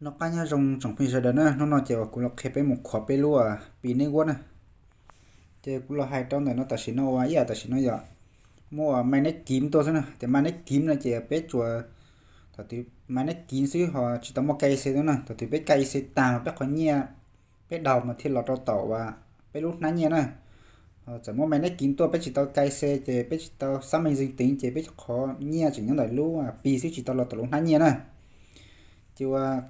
Noj qab nyob zoo tsoom phooj ywg sawv daws na, hnub no ces uas kuv los qhia peb mus khuav peb lub Pi Network na. Ces kuv los hais rau ntawm no tam sim no uas ib yam tam sim no yog muaj uas Mainnet Kim tuaj xwb na, ces Mainnet Kim no ces peb tsuas thaum twg Mainnet Kim xwb ho tsis tau muaj K Y C tuaj na, thaum twg peb K Y C tag mas peb qhov nyiaj peb daug mas thiaj los rau tom uas peb lub hnab nyiaj na. Txawm muaj Mainnet Kim tuaj peb tsis tau K Y C ces peb tsis tau xác minh danh tính ces peb qhov nyiaj tseem nyob ntawm lub Pi xwb tsis tau los tom lub hnab nyiaj na. Ces uas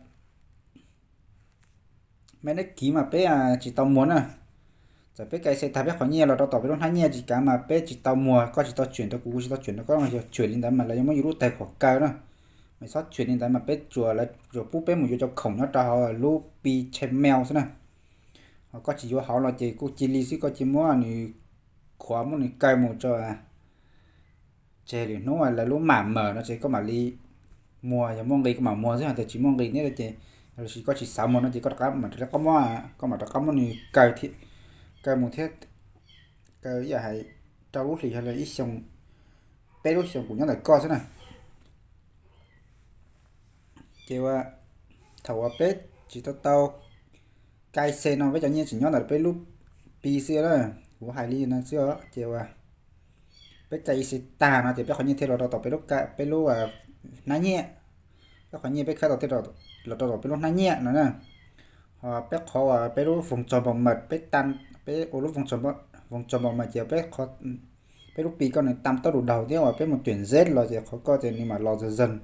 Mainnet Kim mas peb tsis tau muag na. Txawm peb K Y C tag peb qhov nyiaj los rau tom peb lub hnab nyiaj tsis kav mas peb tsis tau muag, koj tsis tau chuyển rau kuv, kuv tsis tau chuyển rau koj, yog chuyển li ntawd mas lawv yuav muab yus lub tài khoản kaw na. Mas txhob chuyển li ntawd mas peb tsuas, lawv tsuas pub peb mus yuav cov khoom nyob rau hauv lub Pi Chain Mail xwb na. Ho koj tsis yuav hauv los ces kuj cia li xwb, koj cia muab nws khuav muab nws kaw mus tso. Tseg lwm hnub lawv lub mã mở no ces koj mam li muag, yog muaj nqi koj mam muag xwb, hos tias tsis muaj nqi thiab ces, los sis koj tsis xav muag no ces koj rov qab mam rov qab muab, koj mam rov qab muab nws kaw thiab, kaw mus thiab, kaw ib yam hais rau lub hlis yog ib xyoo, peb lub xyoo kuv nyob ntawm koj xwb na. Ces uas thaum uas peb tsis tau tau K Y C no peb cov nyiaj tseem nyob ntawm peb lub Pi xwb na, kuv hais li no xwb os. Ces uas peb K Y C tag no ces peb qhov nyiaj thiaj los rau tom peb lub, peb lub hnab nyiaj, peb qhov nyiaj peb khawb tau thiaj los rau tom peb lub hnab nyiaj no na. Ho peb qhov uas peb lub vòng tròn bảo mật peb ta, peb ua lub vòng tròn bảo mật ces peb, peb lub Pi koj nws tăng tốc độ daug thiab uas peb mus tuyển Z los ces qhov koj ces nws mam los dần dần.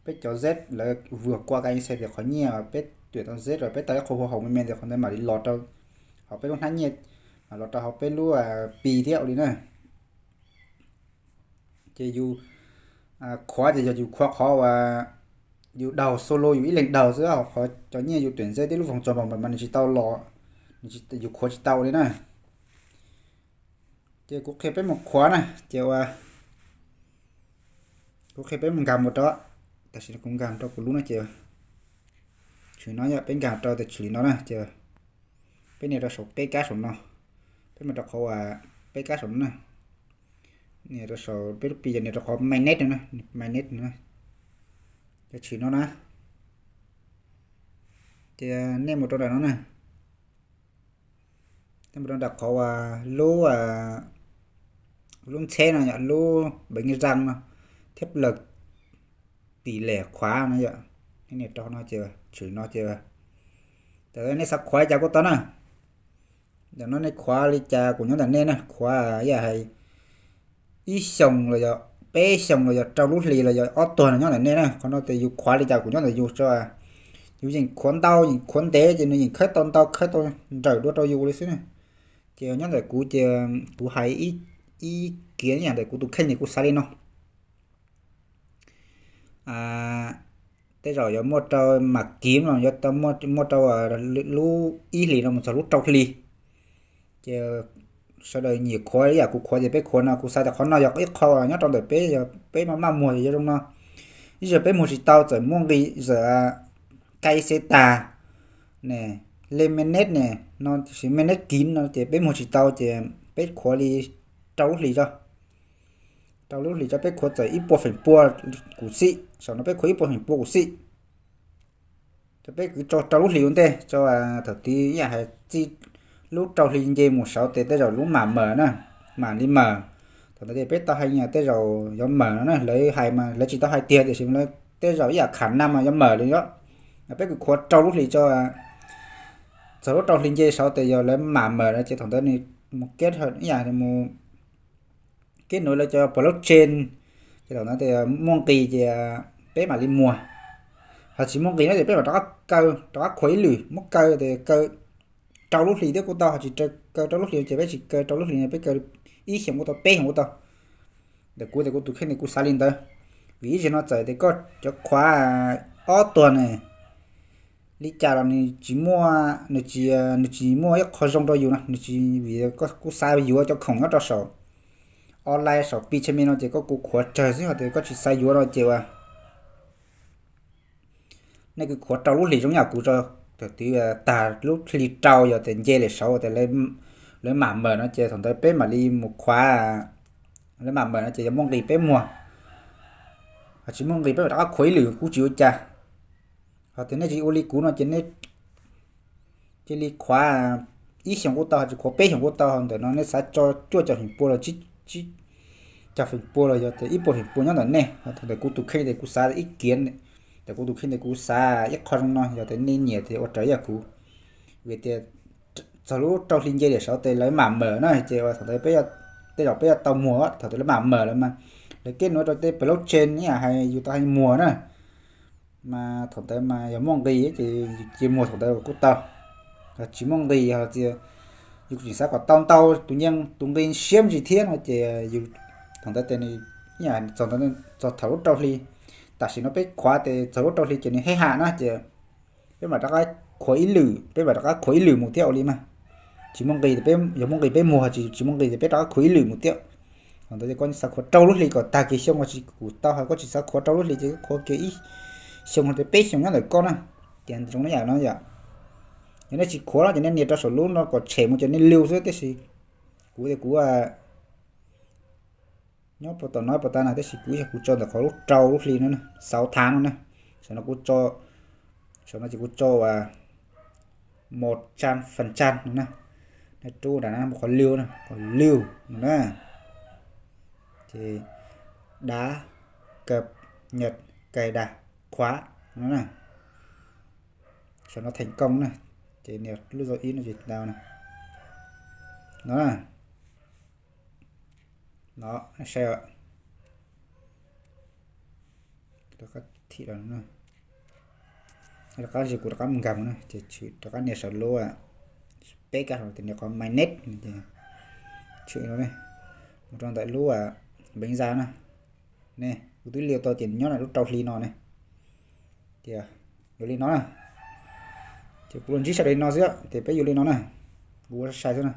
Peb cov Z lawv vượt qua K Y C tias qhov nyiaj peb tuyển tau Z los peb tau ib qho hoa hồng me me tias qhov ntawd mam li los rau hauv peb lub hnab nyiaj, mam los rau hauv peb lub Pi thiab ua li na. Ces yus khuav ces yog yus khuav qhov uas yus daug solo yus ib leeg daug xwb, qhov cov nyiaj yus tuyển Z thiab lub vòng tròn bảo mật mas nws tsis tau los, yus khuav tsis tau li na. Ces kuv qhia peb mus khuav na, ces uas kuv qhia peb mus nkag mus rau, tam sim no kuv nkag rau kuv lub no ces tshwm no yog peb nkag rau tam tshwm li no na ces peb nias rau saum peb kab saum no, peb mus rau qhov uas peb kab saum no na, nias rau saum peb lub Pi ces nias rau qhov mainnet no na, mainnet no na, ces tshwm no na. Ces nej mus rau nram no na, nej mus rau nram qhov uas lub, lub ntxheb no yom, lub bánh răng no, thiab plaws tỷ lệ khuav no yom, nej nias rau no ces tshwm no ces, tam nej xav khuav li cas kuj tau na. Ntawm no nej khuav li cas kuj nyob ntawm nej na, khuav ib yam hais ib xyoos los yog peb xyoos los yog rau lub hlis los yog ob tuag no nyob ntawm nej na. Qhov no ces yus khuav li cas kuj nyob ntawm yus tso, yus yeem khuav ntau yeem khuav ntev ces nws yeem khawb tau ntau khawb tau nrawm dua rau yus li xwb na. Ces nyob ntawm kuv ces kuv hais ib kiv ib yam ntawm kuv tus kheej ces kuv xav li no. Tej zaum yuav muaj rau mam kiv no yuav muaj rau lub ib hlis no mus txog lub rau hlis. Ces sawv daws nyiam khuav ib yam kuv khuav ces peb khuav no kuv xav tias qhov no yog ib qho nyob rau ntawm peb, yog peb maj maj muag yog zoo no. Ib zaug peb muag tsis tau txawm muaj nqi, txawm K Y C tag ne, lej mainnet ne, no tiam sis mainnet kiv no ces peb muag tsis tau ces peb khuav li rau lub hlis tso. Rau lub hlis tso peb khuav txawm ib puas feem pua kuj xij, saum no peb khuav ib puas feem pua kuj xij. Ces peb kwv rau rau lub hlis ua ntej tso, thaum twg ib yam hais txij lub rau hli nce mus saud tes tej zaum lub mam mawm na, mam li mawm. Thaum ntawd ces peb tau hais tias tej zaum yuav mawm no na, lawv hais mas lawv tsis tau hais tiag tiam sis tej zaum ib yam kham na mas yuav mawm li os. Peb kwv khuav rau lub hlis tso, txog lub rau hli nce saud tes yog lawv mam mawm no ces thaum ntawd nws mus keb ib yam mus keb nuv lawv cov pos lub tsev, ces thaum ntawd tias muaj nqis ces peb mam li muag. Ho tsis muaj nqis no ces peb mam rov qab kaw, rov qab khuav ib lwm muab kaw tias kaw rau lub hlis thiab kuj tau, ho tsis kaw rau lub hlis ces peb tsis kaw rau lub hlis, peb kaw ib xyoos kuj tau, peb xyoos kuj tau. Ntawm kuv tias kuv tus kheej tias kuv xav li ntawd. Vim ib zaug no txawm tias koj cov khuav ob tuag ne, li cas los nws tsis muaj, nws tsis, nws tsis muaj ib qho zoo rau yus no, nws tsis, vim kuv xav yuav cov khoom nyob rau saum online saum Pi Chain Mall no ces koj kuv khuav tsawg xwb, ho tias koj tsis xav yuav no ces uas nej kwv khuav rau lub hlis zoo yam kuv tso. Thaum twg tag lub hli rau yog tias nce lawm saud tias lawv mam mawm no ces thaum ntawd peb mam li mus khuav, lawv mam mawm no ces yog muaj nqis peb muag, ho tsis muaj nqis peb mam rov qab khuav ib lwm kuj tsis ua cas. Hos tias nej tsis ua li kuv no ces nej cia li khuav ib xyoos kuj tau, tsis khuav peb xyoos kuj tau, ntawm no nej xav tso cuaj caum feem pua los tsib caum feem pua los yog tias ib puas feem pua nyob ntawm nej. Thaum ntawd kuv tus kheej tias kuv xav ib kiav, ntawm kuv tus kheej tias kuv xav ib qho zoo no, yog tias nej nyiam tias ua raws yam kuv. Vim tias txog lub rau hli nce tias saud tes lawv mam mawm na, ces thaum ntawd tej zaum peb yuav tau muag, thaum ntawd lawv mam mawm lawm mas lawv kev nuav rau tej pem lub tsev ne hais yus tau hais muag na. Mas thaum ntawd mas yog muaj nqis ces yus cia muag thaum ntawd kuj tau. Yog tsis muaj nqis, yog tias yus tseem xav kom tau ntau tus nyeej tus nqi siab ntsis thiab no ces yus thaum ntawd ces nws txog thaum lub rau hli, tam sim no peb khuav tes txog lub rau hli ces nws hej ham na ces peb mam rov qab khuav ib lwm, peb mam rov qab khuav ib lwm mus thiab ua li mas. Tsis muaj nqis, yog muaj nqis peb muag, tsis tsis muaj nqis ces peb rov qab khuav ib lwm mus thiab. Thaum ntawd ces koj xav khuav rau lub hli kom tag kiag xyoo, tsis kuv tau hais koj tsis xav khuav rau lub hli ces koj khuav kiag ib xyoo los peb xyoo nyob ntawm koj na. Ces zoo li yam no yom. Yog nej tsis khuav no ces nej nias rau saum lub no kom tshem mus ces nej liu xwb, tiam sis kuv tias kuv nyob puas tom no puas tas no, tiam sis kuv yog kuv tso ntawm qhov lub rau lub hli no, xauv thav no na. Saum no kuv tso, saum no ces kuv tso mos tsan fas tsan no na. Nej rub nram na mus qhov liu na, qhov liu no na. Ces dav, kab, nyaj, kais, dav, khuav no na. Saum no theem kooj na, ces nias lub zau ib no ces tau na. No na. No, saib, rov qab thim, rov qab, kuv rov qab mus nkag mus na, ces tshwm rov qab nias saum lub peb kab hauv tias nias qhov my net, ces tshwm no, mus rau ntawm lub npeev za na. Ne, kuv twb liu tau ces nyob ntawm lub rau hli no ne. Tias yuav li no na. Ces kuv los ntsib sawv daws li no xwb, ces peb yuav li no na. Kuv ua sai xwb na.